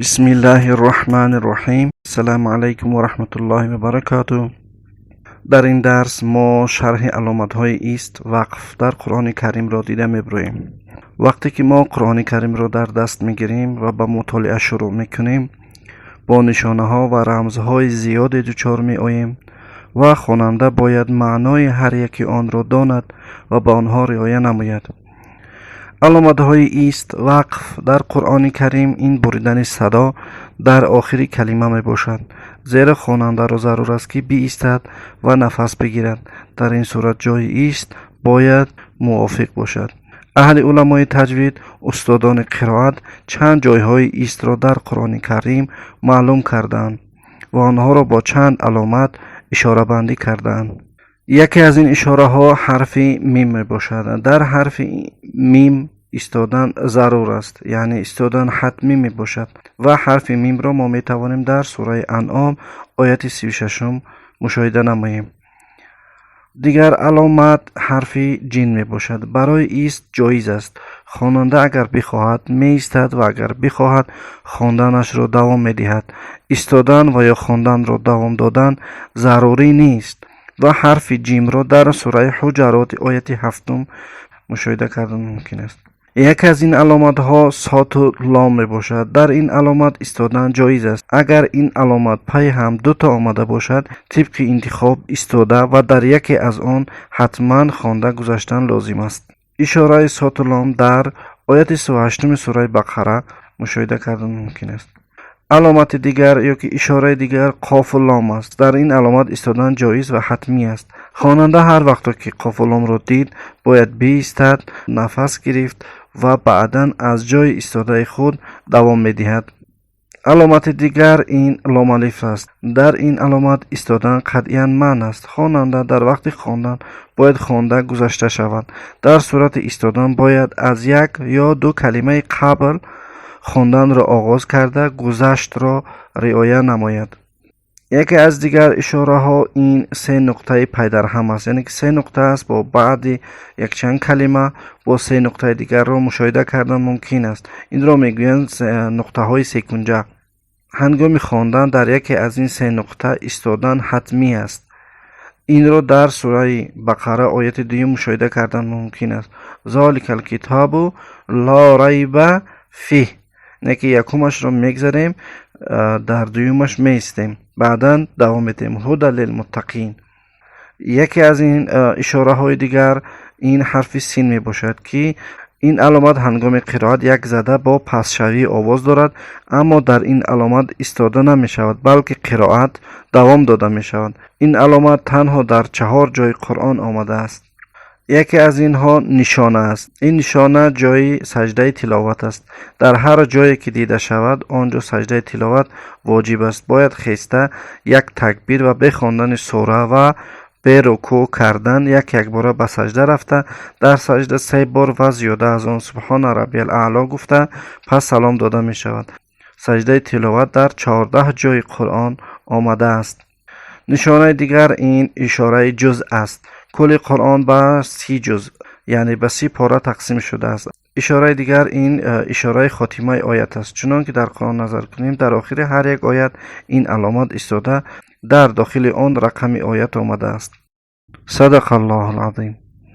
Бисмиллаҳи рраҳмани рраҳим. Ассалому алайкум ва раҳматуллоҳи ва баракатуҳ. Дар ин дарс мо шарҳи аломатҳои ист вақф дар Қуръони Каримро дида мебироем. Вақте ки мо Қуръони Каримро дар даст мегирем ва ба мутолиа шурӯъ мекунем, бо нишонаҳо ва рамзҳои зиёде дучор меоем ва хонанда бояд маънои ҳар яки онро донад ва ба онҳо риоя намояд. Аломатҳои ист вақф дар Қуръони Карим ин буридани садо дар охири калима мебошад, зеро хонандаро зарур аст, ки биистад ва нафас бигирад. Дар ин сурат ҷои ист бояд мувофиқ бошад. Аҳли уламои таҷвид, устодони қироат чанд ҷойҳои истро дар Қуръони Карим маълум кардаанд ва онҳоро бо чанд аломат ишорабандӣ кардаанд. Яке аз ин ишораҳо ҳарфи мим мебошад. Дар ҳарфи мим истодан зарур аст, яъне истодан ҳатмӣ мебошад ва ҳарфи мимро мо метавонем дар сураи Анъом, ояти 36-ум мушоҳида намоем. Дигар аломат ҳарфи ҷин мебошад. Барои ист ҷоиз аст. Хонанда агар бихоҳад, меистад ва агар бихоҳад, хонданашро давом медиҳад. Истодан ва ё хонданро давом додан зарурӣ нест ва ҳарфи ҷимро дар сураи Ҳуҷарот, ояти 7-ум мушоҳида кардан мумкин аст. Яке аз ин аломатҳо соту лом мебошад. Дар ин аломат истодан ҷоиз аст. Агар ин аломат пай ҳам дуто омада бошад, тибқи интихоб истода ва дар яке аз он ҳатман хонда гузаштан лозим аст. Ишораи соту лом дар ояти 38-уми сураи Бақара мушоҳида кардан мумкин аст. Аломати дигар ёки ишораи дигар қофу лом аст. Дар ин аломат истодан ҷоиз ва ҳатмӣ аст. Хонанда ҳар вақто ки қофу ломро дид, бояд биистад, нафас гирифт ва баъдан аз ҷои истодаи худ давом медиҳад. Аломати дигар ин ломалиф аст. Дар ин аломат истодан қатъиян манъ аст. Хонанда дар вақти хондан бояд хонда гузашта шавад. Дар сурати истодан бояд аз як ё ду калимаи қабл хонданро оғоз карда, гузаштро риоя намояд. Яке аз дигар ишораҳо ин се нуқтаи пайдарҳам аст, яъне ки се нуқта аст бо баъди якчанд калима, бо се нуқтаи дигарро мушоҳида кардан мумкин аст. Инро мегӯянд нуқтаҳои секунҷа. Ҳангоми хондан дар яке аз ин се нуқта истодан ҳатмӣ аст. Инро дар сураи Бақара, ояти 2-юм мушоҳида кардан мумкин аст. Золика лкитобу ло райба фиҳ, не ки якумашро мегзарем, дар дуюмаш меистем, баъдан давом медиҳем. Ҳуда лилмуттақин. Яке аз ин ишораҳои дигар ин ҳарфи син мебошад, ки ин аломат ҳангоми қироат як зада бо пастшавии овоз дорад, аммо дар ин аломат истода намешавад, балки қироат давом дода мешавад. Ин аломат танҳо дар чаҳор ҷои Қуръон омадааст. Яке аз инҳо нишона аст. Ин нишона ҷои саҷдаи тиловат аст. Дар ҳар ҷое ки дида шавад, он ҷо саҷдаи тиловат воҷиб аст. Бояд хеста, як такбир ва бе хондани сура ва бе рукӯъ кардан як якбора ба саҷда рафта, дар саҷда се бор ва зиёда аз он субҳона раббиял аъло гуфта, пас салом дода мешавад. Саҷдаи тиловат дар 14 ҷои Қуръон омадааст. Нишонаи дигар ин ишораи ҷузъ аст. Кулли Қуръон ба 30 ҷузъ, яъне ба 30 пора тақсим шудааст. Ишораи дигар ин ишораи хотимаи оят аст. Чунон ки дар Қуръон назар кунем, дар охири ҳар як оят ин аломат истода, дар дохили он рақами оят омадааст. Садақа Аллоҳу алазим.